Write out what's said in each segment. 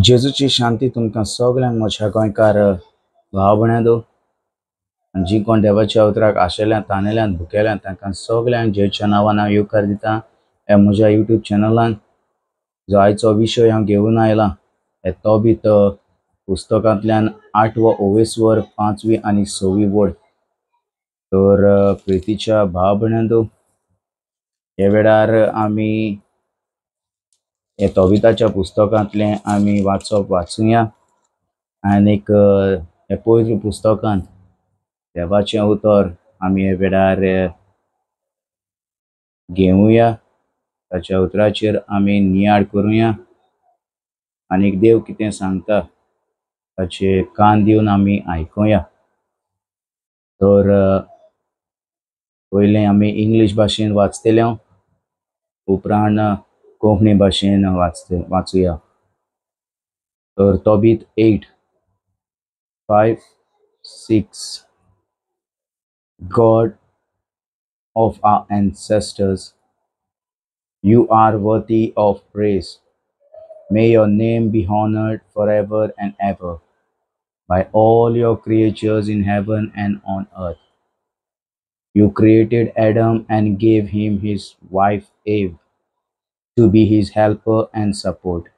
जेजूची शांती तुमकां सगल्यांक म्हज्या गोंयकार भाव भयणांनो, आनी जी कोण देवाच्या उतराक आशेल्यात, तानेल्यात, भुकेल्यात तांकां सगल्यांक जेजूच्या नांवान हांव येवकार दिता ह्या म्हज्या युट्यूब चॅनलान. जो आयचो विशय हांव घेवन आयला हे तोबीत पुस्तकांतल्यान 8वो ओवेस्वर 5वी आनी 6वी वड. तर प्रितीच्या भाव भयणांनो, हे वेळार आमी हे तोबिताच्या पुस्तकांतलें आमी वाचप वाचुया आनीक हे पवित्र पुस्तकांत देवाचें उतर आमी हे वेळार घेवया, ताच्या उतराचेर आमी नियाळ करुया आनीक देव कितें सांगता ताचे कान दिवन आमी आयकुया. तर पयलें आमी इंग्लीश भाशेन वाचतले, उपरांत कोंकणी भाशेन वाचुया. तर तोबीत 8, 5, 6. God of our ancestors, you are worthy of praise. May your name be honored forever and ever by all your creatures in heaven and on earth. You created Adam and gave him his wife Eve to be his helper and support.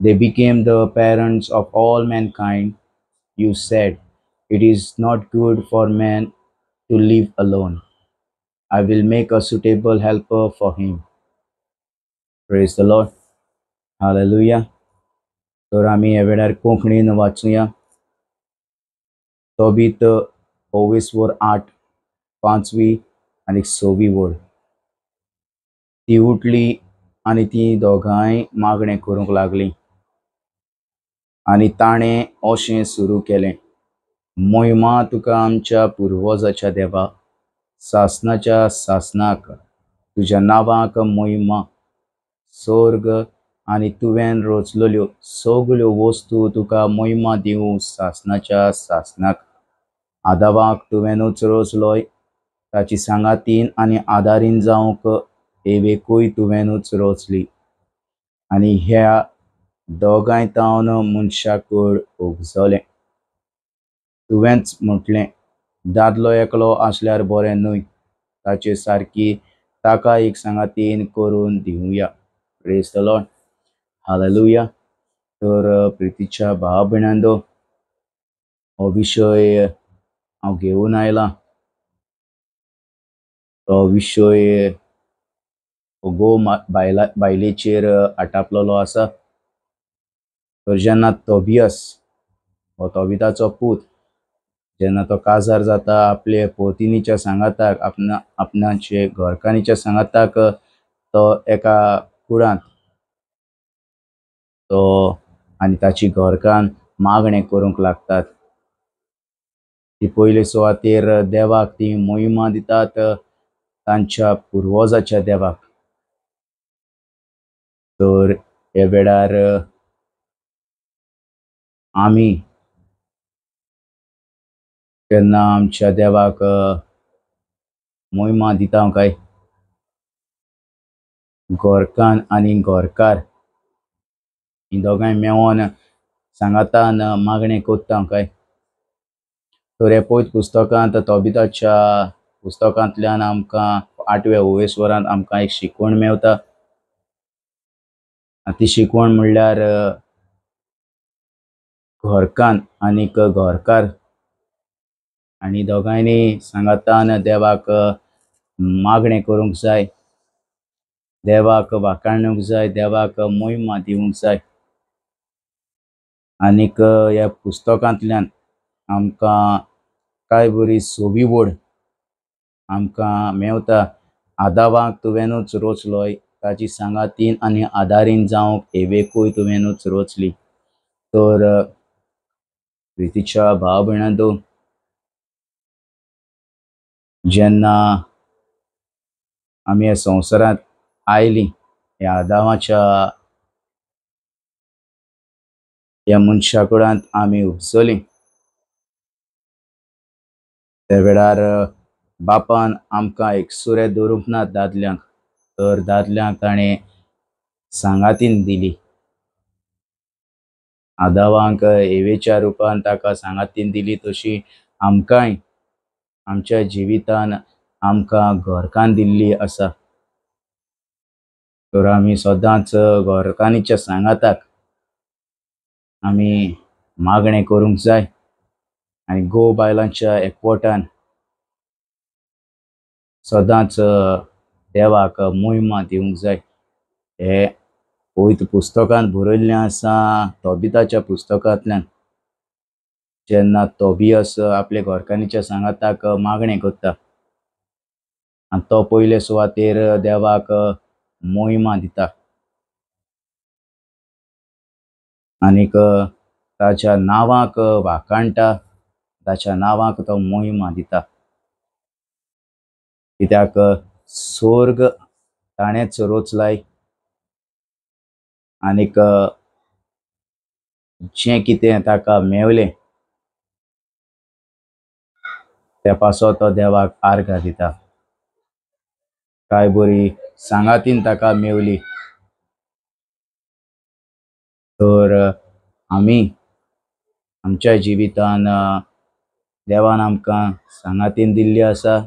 They became the parents of all mankind. You said, it is not good for man to live alone. I will make a suitable helper for him. Praise the Lord. Hallelujah. तर आमी ह्या वेळार कोंकणीन वाचुया. तोबीत ओवेस्वर 8, 5वी आनी 6वी वड. ती उठली आनी ती दोगांय मागणें करूंक लागलीं आनी ताणें अशें सुरू केलें, मोहिमा तुका आमच्या पुर्वजाच्या देवा, सासनाच्या सासनाक तुज्या नांवाक मोहिमा. स्वर्ग आनी तुवें रचलेल्यो सगल्यो वस्तू तुका मोहिमा दिवं सासनाच्या सासनाक. आदावाक तुवेंनूच रचलोय, ताची सांगातीन आनी आदारीन जावंक एवेकूय तुवेंनूच रचली आनी ह्या दोगांय तावन मनशाकूड उपजलें. तुवेंच म्हटलें, दादलो एकलो आसल्यार बरें न्हय, ताचे सारकी ताका एक सांगातीन करून दिवया. Praise the Lord. Hallelujah. तर प्रितीच्या भाव भयणांनो, हो विशय हांव घेवन आयला तो विशय घोव बायलेचेर आटापलेलो आसा. तर जेन्ना तोबियस हो तोबिताचो पूत जेन्ना तो काजार जाता आपले पोतिनीच्या सांगाताक, आपणाचे घरकान्नीच्या सांगाताक, तो एका कुडांत तो आनी ताची घरकान्न मागणें करूंक लागतात. ती पयले सुवातेर देवाक ती मोहिमा दितात, तांच्या पुर्वजाच्या देवाक. तर ह्या वेळार आमी केन्ना आमच्या देवाक मोहिमा दिता काय? घरकान्न आनी घरकार ही दोगांय मेवोन सांगातान मागणें करता काय? तर हे पवित्र पुस्तकांत तोबिताच्या पुस्तकांतल्यान आमकां 8व्या ओवेस्वरांत आमकां एक शिकवण मेवता. ती शिकवण म्हणल्यार घरकान्न आनीक घरकार आनी दोगांयनी सांगातान देवाक मागणें करूंक जाय, देवाक वाखाणूंक जाय, देवाक मोहिमा दिवंक जाय. आनीक ह्या पुस्तकांतल्यान आमकां कांय बरी 6वी वड आमकां मेवता. आदावाक तुवेंनूच रचलोय, ताची सांगातीन आनी आदारीन जावंक एवेकूय तुवेंनूच रचली. तर प्रितीच्या भाव भयणांनो, जेन्ना आमी ह्या संवसारांत आयलीं, ह्या आदावाच्या ह्या मनशा कुडांत आमी उपजलीं, त्या वेळार बापान आमकां एकसुरें दवरूंक ना दादल्यांक, तर दादल्यांक ताणें सांगातीन दिली. आदावांक एवेच्या रुपान ताका सांगातीन दिली, तशी आमकांय आमच्या जिवितान आमकां घरकान्न दिल्ली आसा। तर आमी सदांच घरकान्नीच्या सांगाताक आमी मागणें करूंक जाय आनी घोव बायलांच्या एकवटान सदांच देवाक मोहिमा दिवंक जाय। हे पवित्र पुस्तकांत बरयल्लें आसा, तोबिताच्या पुस्तकांतल्यान, जेन्ना तोबियस आपले घरकान्नीच्या सांगाताक मागणें करता आनी तो पयले सुवातेर देवाक मोहिमा दिता आनीक ताच्या नांवाक वाखाणटा, ताच्या नांवाक तो मोहिमा दिता। कित्याक स्वर्ग ताणेंच रचलाय आनीक जें कितें ताका मेवलें त्या पासो तो देवाक आर्गां दिता। काय बरी सांगातीन ताका मेवली। तर आमी आमच्या जिवितान देवान आमकां सांगातीन दिल्ली आसा,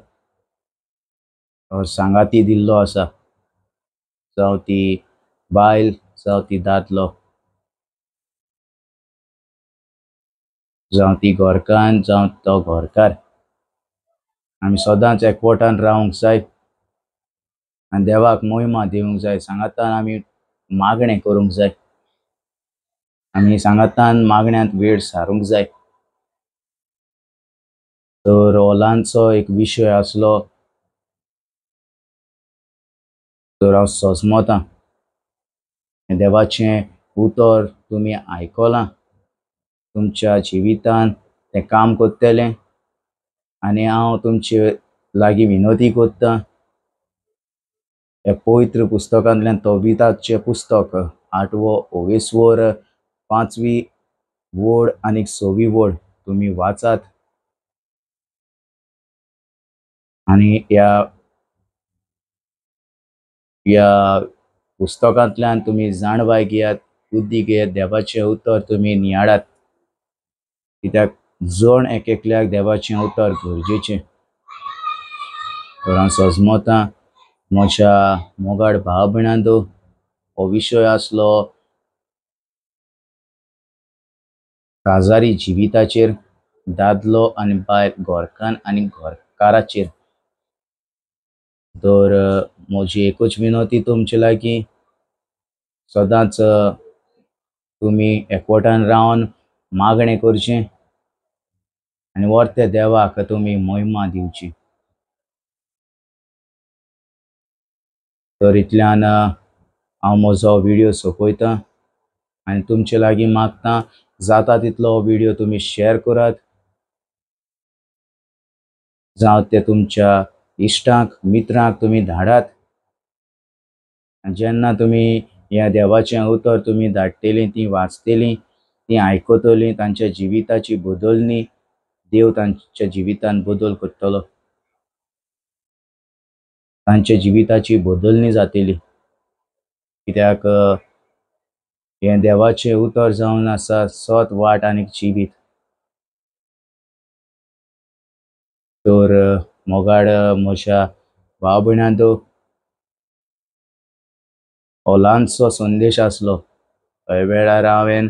सांगाती दिल्लो आसा, जावं ती बायल जावं ती दादलो, जावं ती घरकान्न जावं तो घरकार, आमी सदांच एकवटान रावंक जाय आनी देवाक मोहिमा दिवंक जाय। सांगातान आमी मागणें करूंक जाय, आमी सांगातान मागण्यांत वेळ सारूंक जाय। तर हो ल्हानसो एक विशय आसलो, तर हांव सजमतां देवाचें उतर तुमी आयकलां, तुमच्या जिवितान तें काम करतलें आनी हांव तुमचे लागीं विनवती करतां, ह्या पवित्र पुस्तकांतल्यान तोबिताचें पुस्तक 8वो ओवेस्वर 5वी वड आनी 6वी वड तुमी वाचात आनी ह्या ह्या पुस्तकांतल्यान तुमी जाणवाय घेयात, बुद्धी घेयात, देवाचें उतर तुमी नियाळात। कित्याक जण एक एकल्याक देवाचें उतर गरजेचें। तर हांव सजमतां म्हज्या मोगाळ भाव भयणांनो, हो विशय आसलो काजारी जिविताचेर, दादलो आनी बायल, घरकान्न आनी घरकाराचेर। तर म्हजी एकूच विनवती तुमचे लागीं, सदांच तुमी एकवटान रावन मागणें करचें आनी वर्ते देवाक तुमी मोहिमा दिवची। तर इतल्यान हांव म्हजो व्हिडियो सोंपयतां आनी तुमचे लागीं मागतां, जाता तितलो व्हिडियो तुमी शेअर करात, जावं ते तुमच्या इश्टांक मित्रांक तुमी धाडात। आनी जेन्ना तुमी ह्या देवाचें उतर तुमी धाडटलीं, तीं वाचतलीं, तीं आयकतलीं, तांच्या जिविताची बदलणी देव तांच्या जिवितान बदल करतलो, तांच्या जिविताची बदलणी जातली। कित्याक हें देवाचें उतर जावन आसा सत, वाट आनी जिवीत। तर मोगाळ म्हज्या भाव भयणांनो, हो ल्हानसो संदेश आसलो, हय वेळार हांवें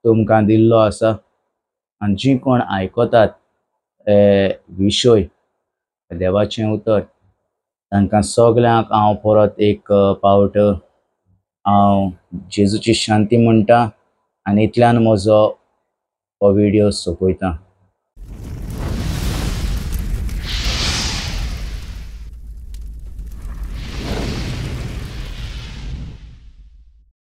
तुमकां दिल्लो आसा आनी जीं कोण आयकतात हे विशय देवाचें उतर, तांकां सगल्यांक हांव परत एक पावट हांव जेजूची शांती म्हणटा आनी इतल्यान म्हजो हो व्हिडियो सोंपयता।